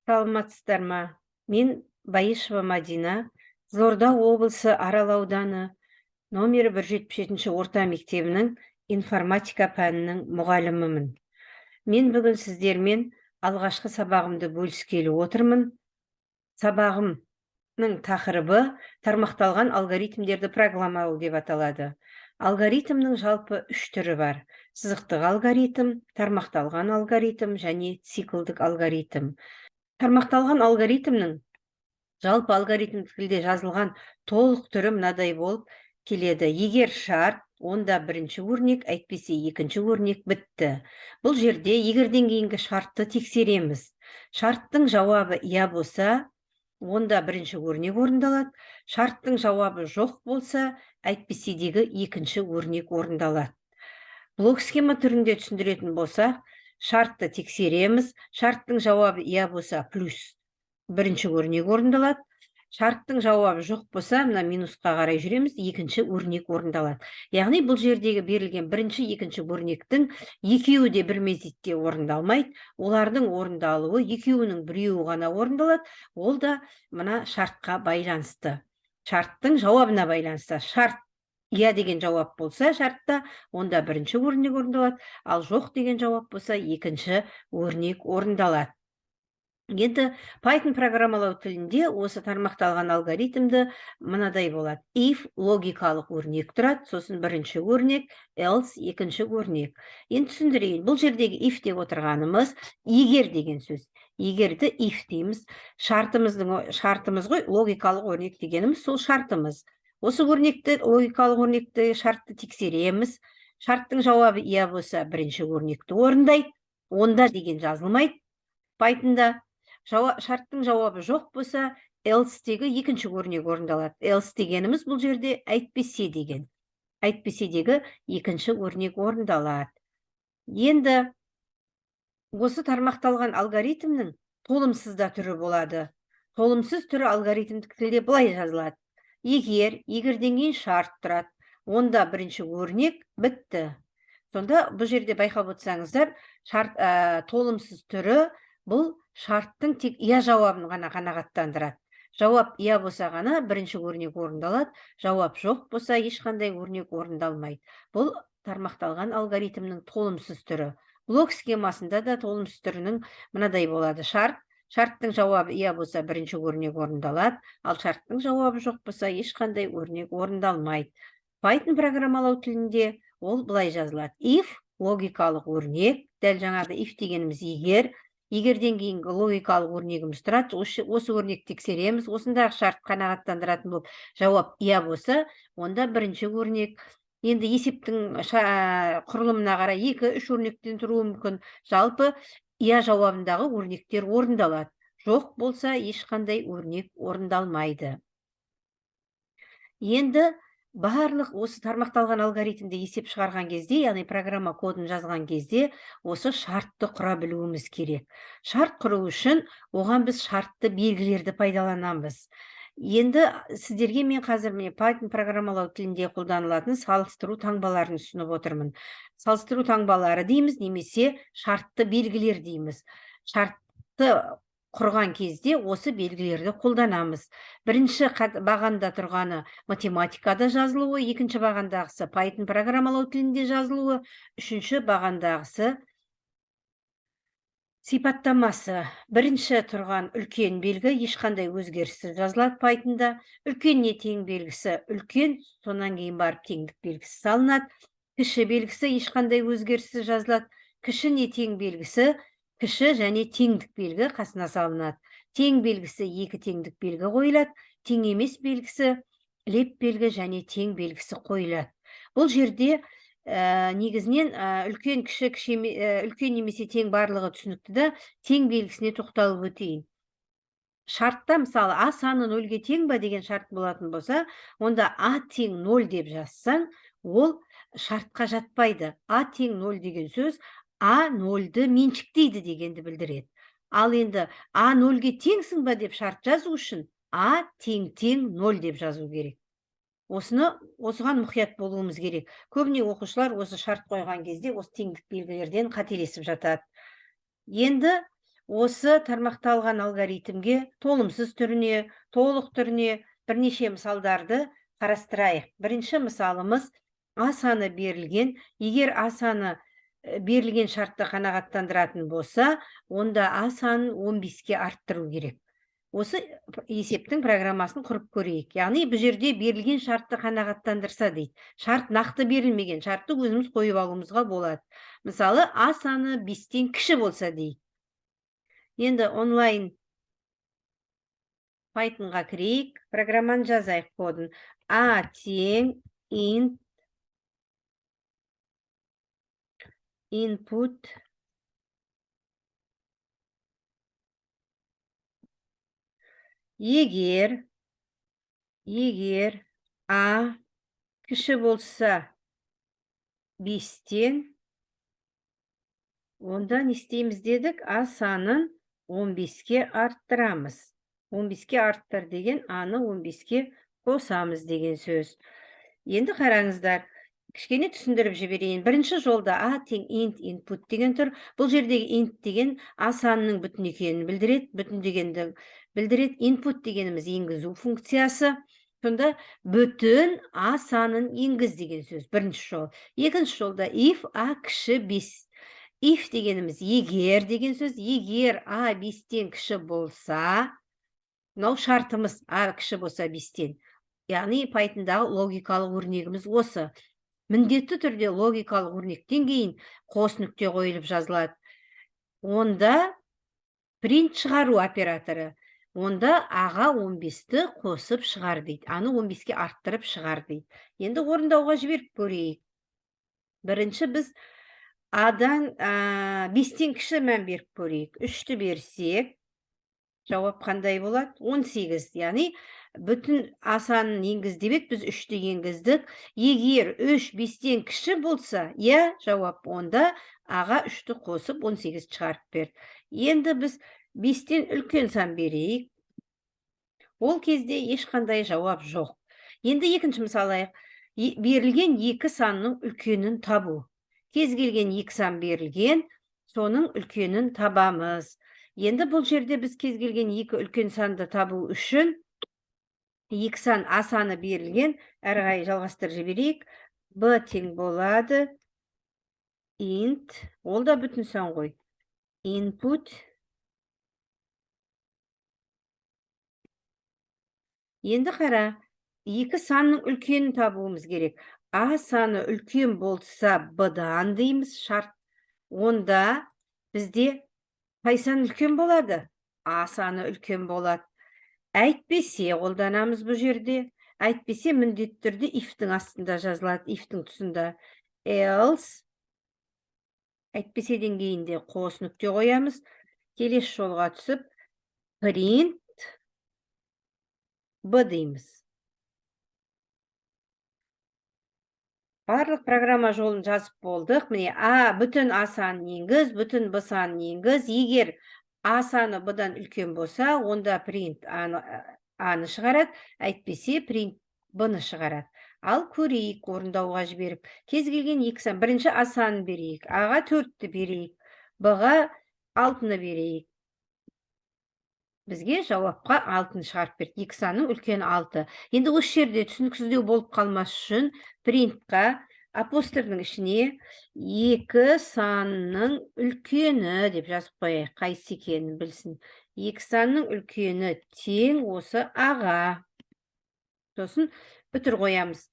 Саламатсыздар ма? Мен Баишева Мадина, Қызылорда облысы, Арал ауданы, номері 177 орта мектебінің информатика пәнінің мұғалімімін. Мен бүгін сіздермен алғашқы сабағымды бөліскелі отырмын. Сабағымның тақырыбы «Тармақталған алгоритмдерді программалау» деп аталады. Алгоритмнің жалпы үш түрі бар: сызықтық алгоритм, тармақталған алгоритм және циклдік алгоритм. Тармақталған алгоритмнің жалпы алгоритмдік тілде жазылған толық түрі мынадай болып келеді: егер шарт, онда бірінші өрнек, әйтпесе екінші өрнек, бітті. Бұл жерде егерден кейінгі шартты тексереміз. Шарттың жауабы иә болса, онда бірінші өрнек орындалады. Шарттың жауабы жоқ болса, әйтпеседегі екінші өрнек орындалады. Блок схема түрінде түсіндіретін болсақ, шартты тексереміз. Шарттың жауабы иә болса, плюс, бірінші өрнек орындалады. Шарттың жауабы жоқ болса, мына минусқа қарай жүреміз, екінші өрнек орындалады. Яғни бұл жердегі берілген бірінші, екінші өрнектің екеуі де бір мезетте орындалмайды. Олардың орындалуы екеуінің біреуі ғана орындалады. Ол да мына шартқа байланысты, шарттың жауабына байланысты. Шарт иә деген жауап болса шартта, онда бірінші өрнек орындалады, ал жоқ деген жауап болса, екінші өрнек орындалады. Енді Python программалау тілінде осы тармақталған алгоритмді мынадай болады: if, логикалық өрнек тұрады, сосын бірінші өрнек, else, екінші өрнек. Енді түсіндірейін. Бұл жердегі if деп отырғанымыз егер деген сөз. Егерді if дейміз. Шартымыздың, шартымыз ғой, логикалық өрнек дегеніміз сол шартымыз. Осы өрнекті, логикалық өрнекті, шартты тексереміз. Шарттың жауабы иә болса, бірінші өрнекті орындайды, онда деген жазылмайды Pythonда. Шарттың жауабы жоқ болса, else-тегі екінші өрнек орындалады. Else дегеніміз бұл жерде әйтпесе деген. Әйтпеседегі екінші өрнек орындалады. Енді осы тармақталған алгоритмнің толымсыз да түрі болады. Толымсыз түрі алгоритмдік тілде былай жазылады: егер, егерден кейін шарт тұрады, онда бірінші өрнек, бітті. Сонда бұл жерде байқап отырсаңыздар, шарт толымсыз түрі бұл шарттың тек иә жауабын ғана қанағаттандырады. Жауап иә болса ғана бірінші өрнек орындалады, жауап жоқ болса, ешқандай өрнек орындалмайды. Бұл тармақталған алгоритмнің толымсыз түрі. Блок схемасында да толымсыз түрінің мынадай болады: шарт, шарттың жауабы иә болса, бірінші өрнек орындалады, ал шарттың жауабы жоқ болса, ешқандай өрнек орындалмайды. Python программалау тілінде ол былай жазылады: if, логикалық өрнек, дәл жаңағы if дегеніміз егер, егерден кейінгі логикалық өрнегіміз тұрады. Осы өрнекті тексереміз. Осындағы шарт қанағаттандыратын болып, жауап иә болса, онда бірінші өрнек. Енді есептің құрылымына қарай екі, үш өрнектен тұруы мүмкін. Жалпы иә жауабындағы өрнектер орындалады, жоқ болса, ешқандай өрнек орындалмайды. Енді барлық осы тармақталған алгоритмде есеп шығарған кезде, яғни программа кодын жазған кезде, осы шартты құра білуіміз керек. Шарт құру үшін оған біз шартты белгілерді пайдаланамыз. Енді сіздерге мен қазір, міне, Python программалау тілінде қолданылатын салыстыру таңбаларын ұсынып отырмын. Салыстыру таңбалары дейміз немесе шартты белгілер дейміз. Шартты құрған кезде осы белгілерді қолданамыз. Бірінші бағанда тұрғаны математикада жазылуы, екінші бағандағысы Python программалау тілінде жазылуы, үшінші бағандағысы сипаттамасы. Бірінші тұрған үлкен белгі ешқандай өзгеріссіз жазылады Pythonда. Үлкен не тең белгісі үлкен, сонан кейін барып теңдік белгісі салынады. Кіші белгісі ешқандай өзгеріссіз жазылады. Кіші не тең белгісі кіші және теңдік белгі қасына салынады. Тең белгісі, екі теңдік белгі қойылады. Тең емес белгісі, леп белгі және тең белгісі қойылады. Бұл жерде негізінен үлкен, кіші, кіші, үлкен немесе тең, барлығы түсінікті да, тең белгісіне тоқталып өтейін. Шартта, мысалы, а саны нөлге тең ба деген шарт болатын болса, онда а тең ноль деп жазсаң, ол шартқа жатпайды. А тең ноль деген сөз а нольді меншіктейді дегенді білдіреді. Ал енді а нольге теңсің ба деп шарт жазу үшін а тең тең ноль деп жазу керек. Осыны, осыған мұқият болуымыз керек. Көбіне оқушылар осы шарт қойған кезде осы теңдік белгілерден қателесіп жатады. Енді Осы тармақталған алгоритмге толымсыз түріне, толық түріне бірнеше мысалдарды қарастырайық. Бірінші мысалымыз А саны берілген. Егер А саны берілген шартты қанағаттандыратын болса, онда А санын 15-ке арттыру керек. Осы есептің программасын құрып көрейік. Яғни бұл жерде берілген шартты қанағаттандырса дейді. Шарт нақты берілмеген, шартты өзіміз қойып алуымызға болады. Мысалы, А саны 5-тен кіші болса дейді. Енді онлайн Pythonға кірейік, программаны жазайық кодын. А тең int input егер А кіші болса 5-тен, онда не істейміз дедік? А санын 15-ке арттырамыз. 15-ке арттыр деген А-ны 15-ке қосамыз деген сөз. Енді қараңыздар, кішкене түсіндіріп жіберейін. Бірінші жолда А тең int input деген тұр. Бұл жердегі int деген А санының бүтін екенін білдіреді, бүтін дегенді білдіреді. Input дегеніміз енгізу функциясы. Сонда бүтін А санын енгіз деген сөз. Бірінші жол. Екінші жолда if А кіші 5. If дегеніміз егер деген сөз. Егер А 5-тен кіші болса, мынау шартымыз А кіші болса 5-тен. Яғни Pythonдағы логикалық өрнегіміз осы. Міндетті түрде логикалық өрнектен кейін қос нүкте қойылып жазылады. Онда print шығару операторы. Онда аға 15-ті қосып шығар дейді. Аны 15-ке арттырып шығар дейді. Енді орындауға жіберіп көрейік. Бірінші біз Адан 5-тен кіші мән беріп көрейік. 3-ті берсек, жауап қандай болады? 18. Яғни бүтін А санын енгіз деп еді, біз 3-ті енгіздік. Егер 3 5-тен кіші болса, иә, жауап онда аға 3-ті қосып 18 шығарып берді. Енді біз 5-тен үлкен сан берейік. Ол кезде ешқандай жауап жоқ. Енді екінші мысал алайық. Берілген екі санның үлкенін табу. Кез келген екі сан берілген, соның үлкенін табамыз. Енді бұл жерде біз кез келген екі үлкен санды табу үшін екі сан А саны берілген, әрі қарай жалғастырып жіберейік. Б тең болады int, ол да бүтін сан ғой. Input. Енді қара, екі санның үлкенін табуымыз керек. А саны үлкен болса Б-дан дейміз шарт. Онда бізде қай сан үлкен болады? А саны үлкен болады. Әйтпесе қолданамыз бұл жерде. Әйтпесе міндетті түрде if-тің астында жазылады, if-тің тұсында. Else, әйтпеседен кейін де қос нүкте қоямыз. Келесі жолға түсіп print Б дейміз. Барлық программа жолын жазып болдық. Міне А бүтін А санын енгіз, бүтін Б санын енгіз. Егер А саны Б-дан үлкен болса, онда print А-ны шығарады, әйтпесе print Б-ны шығарады. Ал көрейік орындауға жіберіп. Кез келген екі сан, бірінші А санын берейік, А-ға 4-ті берейік, Б-ға 6-ны берейік. Бізге жауапқа 6-ны шығарып берді. Екі санның үлкені 6. Енді осы жерде түсініксіздеу болып қалмас үшін printқа апострофтың ішіне екі санның үлкені деп жазып қояйық. Қайсы екенін білсін. Екі санның үлкені тең осы аға. Сосын үтір қоямыз.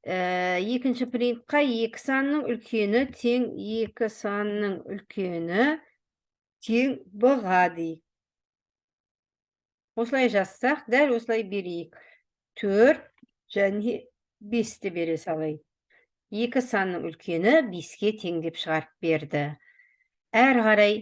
Екінші printқа екі санның үлкені тең екі санның үлкені тең Б-ға дейік. Осылай жазсақ, дәл осылай берейік. 4 және 5-ті бере салайық. Екі санның үлкені 5-ке тең деп шығарып берді. Әрі қарай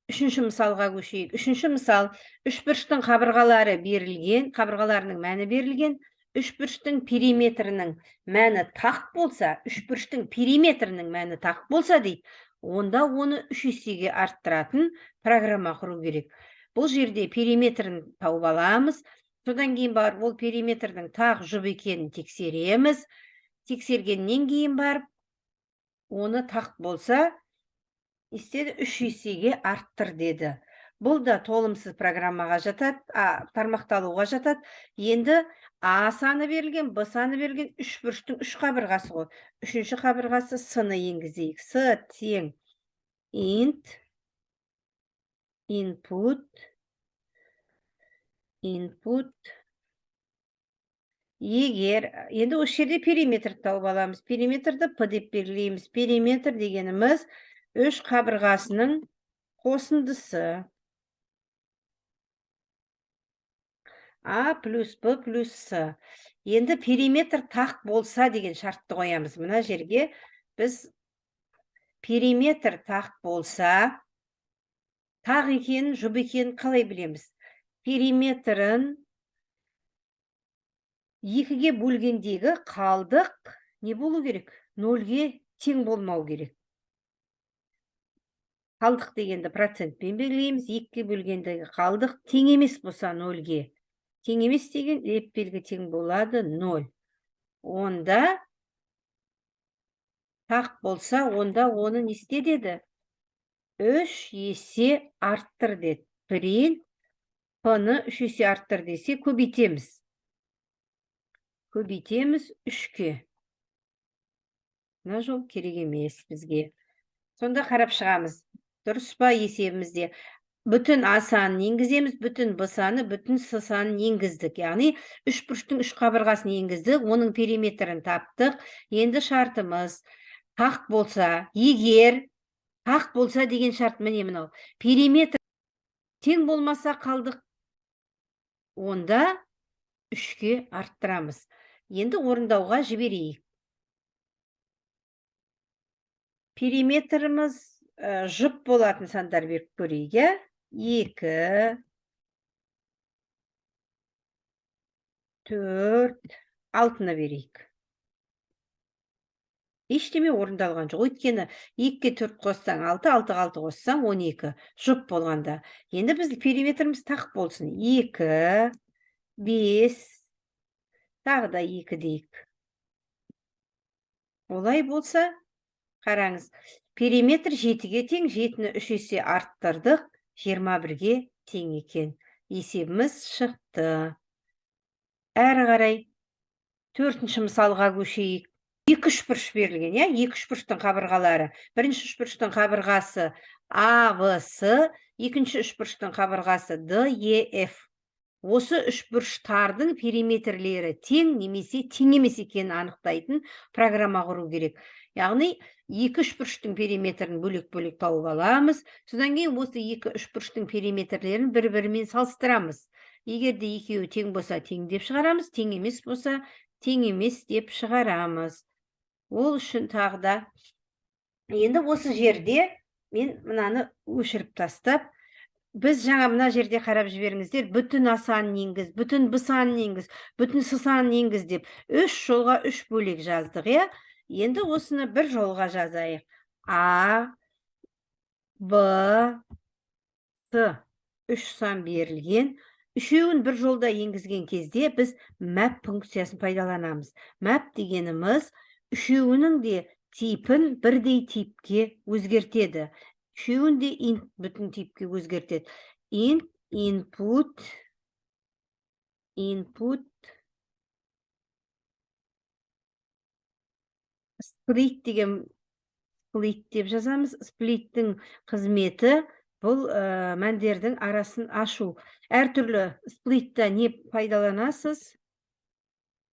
үшінші мысалға көшейік. Үшінші мысал, үшбұрыштың қабырғалары берілген, қабырғаларының мәні берілген. Үшбұрыштың периметрінің мәні тақ болса, үшбұрыштың периметрінің мәні тақ болса дейді, онда оны 3 есеге арттыратын программа құру керек. Бұл жерде периметрін тауып аламыз. Содан кейін барып ол периметрдің тақ жұп екенін тексереміз. Тексергеннен кейін барып оны тақ болса, істеді 3 есеге арттыр деді. Бұл да толымсыз программаға жатады, тармақталуға жатады. Енді А саны берілген, Б саны берілген, үш бұрыштың үш қабырғасы ғой. Үшінші қабырғасы С-ны енгізейік. С тең int input input. Егер енді осы жерде периметр тауып аламыз. Периметрді П деп белгілейміз. Периметр дегеніміз үш қабырғасының қосындысы. А плюс Б плюс С. Енді периметр тақ болса деген шартты қоямыз. Мына жерге біз периметр тақ болса, тақ екенін, жұп екенін қалай білеміз? Периметрін 2-ге бөлгендегі қалдық не болу керек? 0-ге тең болмау керек. Қалдық дегенді процентпен белгілейміз. 2-ге бөлгендегі қалдық тең емес болса 0-ге. Тең емес деген леп белгі тең болады 0. Онда тақ болса, онда оны не істе деді? 3 есе арттыр деді. Print P-ны 3 есе арттыр десе көбейтеміз. Көбейтеміз 3-ке. Мына жол керек емес бізге. Сонда қарап шығамыз. Дұрыс па есебімізде? Бүтін А санын енгіземіз, бүтін Б саны, бүтін С санын енгіздік. Яғни үш бұрыштың үш қабырғасын енгіздік, оның периметрін таптық. Енді шартымыз тақ болса, егер тақ болса деген шарт міне мынау. Периметр тең болмаса қалдық, онда 3-ке арттырамыз. Енді орындауға жіберейік. Периметріміз жұп болатын сандар беріп көрейік, иә? 2, 4, 6-ны берейік. Ештеме орындалған жоқ. Өйткені 2-ге 4 қоссаң 6, 6-ға 6 қоссаң 12. Жұп болғанда. Енді біз периметріміз тақ болсын. 2, 5, тағы да 2 дейік. Олай болса, қараңыз, периметр 7-ге тең, 7-ні 3 есе арттырдық, 21-ге тең екен. Есебіміз шықты. Әрі қарай төртінші мысалға көшейік. Екі үшбұрыш берілген, иә? Екі үшбұрыштың қабырғалары. Бірінші үшбұрыштың қабырғасы А, В, С, екінші үшбұрыштың қабырғасы Д, Е, Ф. Осы үшбұрыштардың периметрлері тең немесе тең емес екенін анықтайтын программа құру керек. Яғни екі үшбұрыштың периметрін бөлек-бөлек тауып аламыз. Содан кейін осы екі үшбұрыштың периметрлерін бір-бірімен салыстырамыз. Егер де екеуі тең болса, тең деп шығарамыз, тең емес болса, тең емес деп шығарамыз. Ол үшін тағы да енді осы жерде мен мынаны өшіріп тастап, біз жаңа мына жерде қарап жіберіңіздер, бүтін А санын енгіз, бүтін Б санын енгіз, бүтін С санын енгіз деп үш жолға үш бөлек жаздық, иә? Енді осыны бір жолға жазайық. А, Б, С үш сан берілген. Үшеуін бір жолда енгізген кезде біз map функциясын пайдаланамыз. Map дегеніміз үшеуінің де типін бірдей типке өзгертеді. Үшеуін де int бүтін типке өзгертеді. Int input input split деген split деп жазамыз. Split'тің қызметі бұл мәндердің арасын ашу. Әртүрлі split'та не пайдаланасыз?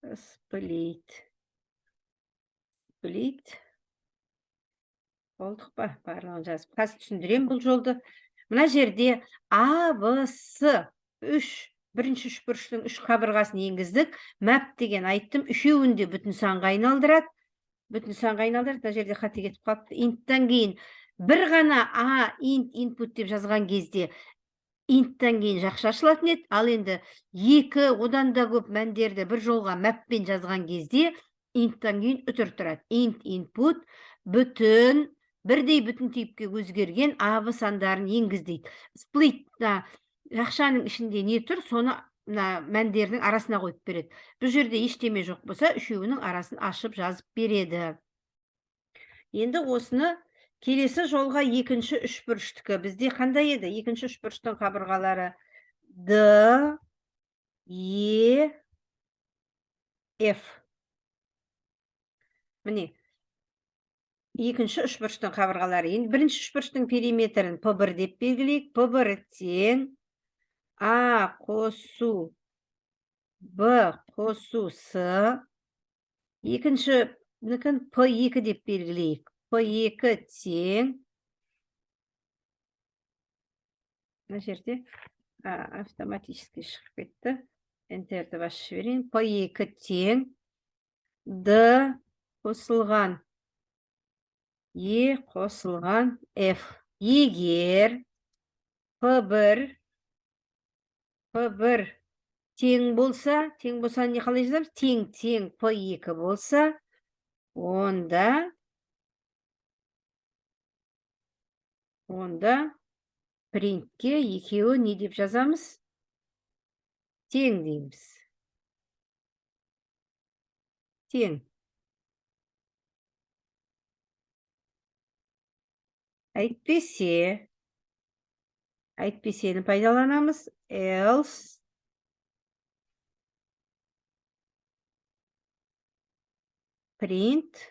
Split. Split. Болдық па? Барлығын жазып. Қазір түсіндірем бұл жолды. Мына жерде А, В, С үш, бірінші үшбұрыштың үш қабырғасын енгіздік. Map деген айттым, үшеуін де бүтін санға айналдырады. Бүтін санға айналдырады. Мына жерде қате кетіп қалыпты. Инттан кейін бір ғана А, int, input деп жазған кезде инттан кейін жақша ашылатын еді. Ал енді екі, одан да көп мәндерді бір жолға mapпен жазған кезде инттан кейін үтір тұрады. Int, input бүтін, бірдей бүтін типке өзгерген А, В сандарын енгіз дейді. Split жақшаның ішінде не тұр, соны мына мәндердің арасына қойып береді. Бұл жерде ештеме жоқ болса, үшеуінің арасын ашып жазып береді. Енді осыны Келесі жолға екінші үшбұрыштікі. Бізде қандай еді? Екінші үшбұрыштың қабырғалары Д, Е, Ф. Міне, екінші үшбұрыштың қабырғалары. Енді бірінші үшбұрыштың периметрін П1 деп белгілейік. П1 тең А қосу Б қосу С. Екіншінікін П2 деп белгілейік. П2 тең. Мына жерде автоматически шығып кетті. Enter'ді басып жіберейін. П2 тең Д қосылған Е қосылған Ф. Егер П1 тең болса, тең болса не қалай жазамыз? Тең тең П2 болса, онда принтке екеуі не деп жазамыз? Тең дейміз. Тең. Әйтпесе, әйтпесені пайдаланамыз. Else print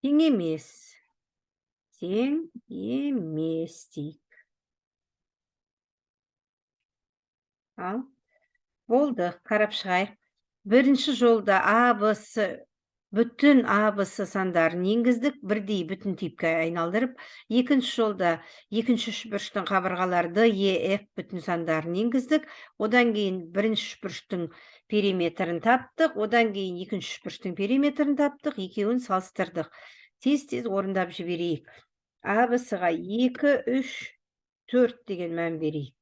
тең емес. Тең емес дейік. Ал, болды, қарап шығайық. Бірінші жолда А, Б, С, бүтін А, Б, С сандарын енгіздік, бірдей бүтін типке айналдырып. Екінші жолда екінші үшбұрыштың қабырғалары Д, Е, Ф бүтін сандарын енгіздік. Одан кейін бірінші үшбұрыштың периметрін таптық, одан кейін екінші үшбұрыштың периметрін таптық, екеуін салыстырдық. Тез-тез орындап жіберейік. А, Б, С-ға 2, 3, 4 деген мән берейік.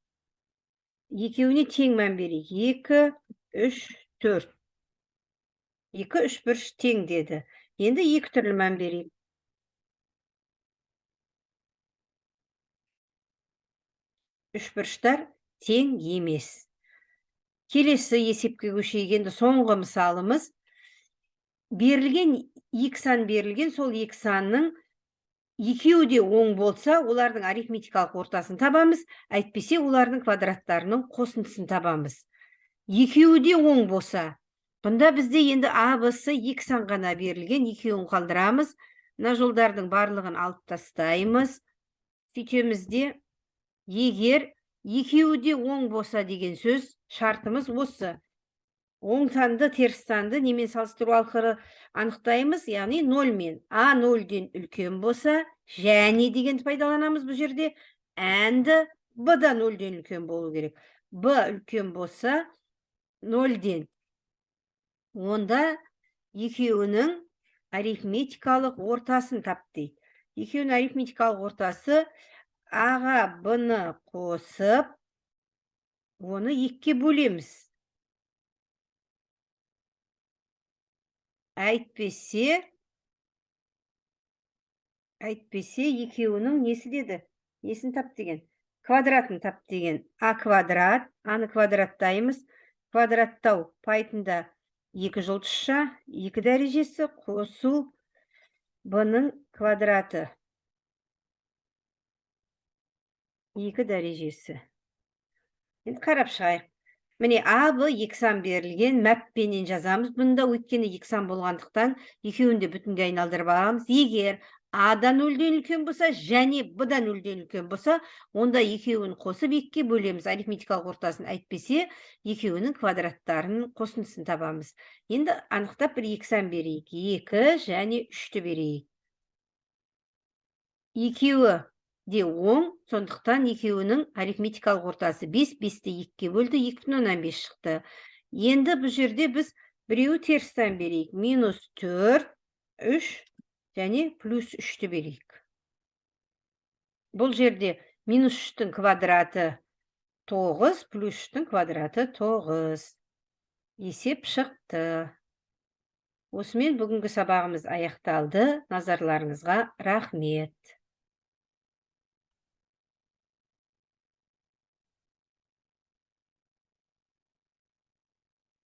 Екеуіне тең мән берейік. 2, 3, 4. 2, 3 бұрыш тең деді. Енді екі түрлі мән берейік. Үш бұрыштар тең емес. Келесі есепке көшейік. Енді соңғы мысалымыз. Берілген екі сан берілген, сол екі санның екеуі де оң болса, олардың арифметикалық ортасын табамыз, әйтпесе олардың квадраттарының қосындысын табамыз. Екеуі де оң болса, бұнда бізде енді А, Б, С екі сан ғана берілген, екеуін қалдырамыз. Мына жолдардың барлығын алып тастаймыз. Сөйтеміз де, егер екеуі де оң болса деген сөз, шартымыз осы. Оң санды, теріс санды немен салыстыру арқылы анықтаймыз, яғни нөлмен. А нөлден үлкен болса, және дегенді пайдаланамыз бұл жерде. And Б да нөлден үлкен болу керек. Б үлкен болса нөлден. Онда екеуінің арифметикалық ортасын тап дейді. Екеуінің арифметикалық ортасы А-ға Б-ны қосып, оны екіге бөлеміз. Әйтпесе екеуінің несі деді? Несін тап деген? Квадратын тап деген. А квадрат, А-ны квадраттаймыз. Квадраттау пайтында 2 жұлдызша, 2 дәрежесі қосу Б-ның квадраты. 2 дәрежесі. Енді қарап шығайық. Міне А, Б екі сан берілген, мәппенен жазамыз. Бұнда өйткені екі сан болғандықтан екеуін де бүтінге айналдырып аламыз. Егер А-да нөлден үлкен болса, және Б-да нөлден үлкен болса, онда екеуін қосып екіге бөлеміз. Арифметикалық ортасын әйтпесе, екеуінің квадраттарының қосындысын табамыз. Енді анықтап бір екі сан берейік. 2 және 3-ті берейік. Екеуі де оң, сондықтан екеуінің арифметикалық ортасы 5, 5-ті 2-ге бөлді, 2,5 шықты. Енді бұл жерде біз біреуі теріс сан берейік. Минус 4, 3 және плюс 3-ті берейік. Бұл жерде минус 3-тің квадраты 9, плюс 3-тің квадраты 9. Есеп шықты. Осымен бүгінгі сабағымыз аяқталды. Назарларыңызға рахмет.